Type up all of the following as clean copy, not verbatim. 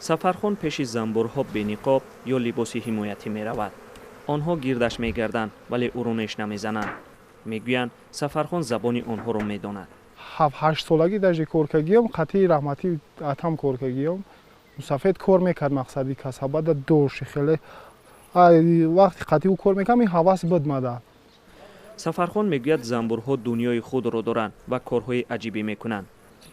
Сафархон пеши занбурҳо бениқоб ё либоси ҳимоятӣ меравад. Онҳо гирдаш мегарданд, вале ӯро неш намезананд. Мегӯянд, Сафархон забони онҳоро медонад. 7-8 солагӣ даже коркагиём, қатъи раҳматӣ атам коркагиём. Мусафед кор мекард, мақсади касабада дошт хеле. Вақти қатъи ӯ кор мекардам, ин ҳавас буд мада. Сафархон мегӯяд, занбурҳо дунёи худро доранд ва корҳои аҷибӣ мекунанд.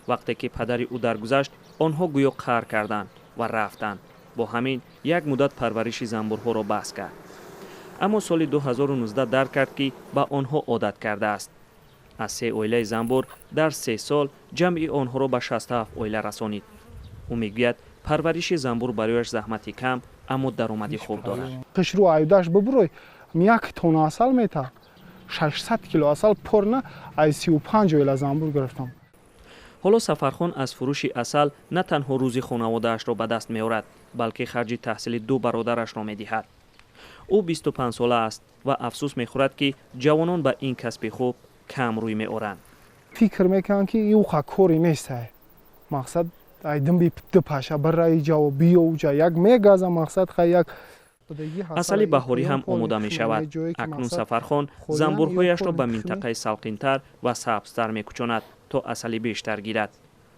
Вақте ки падари ӯ даргузашт, онҳо гӯё қаҳр карданд ва рафтанд. Бо ҳамин як муддат парвариши занбурҳоро баҳс кард, аммо соли 2019 дарк кард, ки ба онҳо одат кардааст. Аз се оилаи занбур дар 3 сол ҷамъи онҳоро ба 67 оила расонид. Ӯ мегӯяд, парвариши занбур барояш заҳмати кам, аммо даромади хуб дорад. Қишру аюдаш бубурой, як тонна асал мета. 600 кило асал порна аз 35 оила занбур гирифтам. Ҳоло Сафархон аз фурӯши асал на танҳо рӯзи хонаводаашро ба даст меорад, балки харҷи таҳсили ду бародарашро медиҳад. Ӯ 25-сола аст ва афсӯс мехӯрад, ки ҷавонон ба ин касби хуб кам рӯй меоранд. Фикр мекунам, ки юха кори нестай. Мақсад, айдимби ду паша бираи ҷаво биёуҷа як мегаза, мақсад, хай як. Асали баҳорӣ ҳам омода мешавад. Акнун Сафархон занбурҳояшро ба минтақаи салқинтар ва сабзтар мекӯчонад, то асали бештар гирад.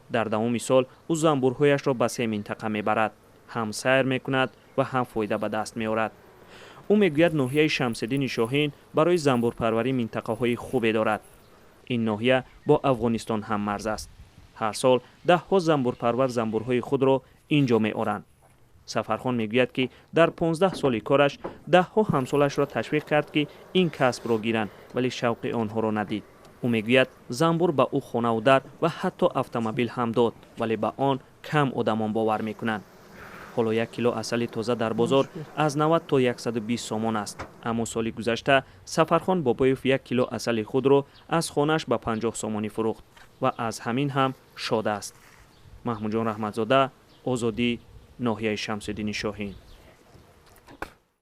Дар давоми сол ӯ занбурҳояшро ба се минтақа мебарад, ҳам сайр мекунад ва ҳам фоида ба даст меорад. Ӯ мегӯяд, ноҳияи Шамсиддини Шоҳин барои занбурпарварӣ минтақаҳои хубе дорад. Ин ноҳия бо Афғонистон ҳаммарз аст. Ҳар сол даҳҳо занбурпарвар занбурҳои худро ин ҷо меоранд. Сафархон мегӯяд, ки дар 15 соли кораш даҳҳо ҳамсолашро ташвиқ кард, ки ин касбро гиранд, вале шавқи онҳоро надид. Ӯ мегӯяд, занбур ба ӯ хонаву дар ва ҳатто автомобил ҳам дод, вале ба он кам одамон бовар мекунанд. Ҳоло як кило асали тоза дар бозор аз 90 то 120 сомон аст, аммо соли гузашта Сафархон Бобоев як кило асали худро аз хонааш ба 50 сомонӣ фурӯхт ва аз ҳамин ҳам шод аст. Маҳмудҷон Раҳматзода, Озодӣ, ноҳияи Шамсиддини Шоҳин.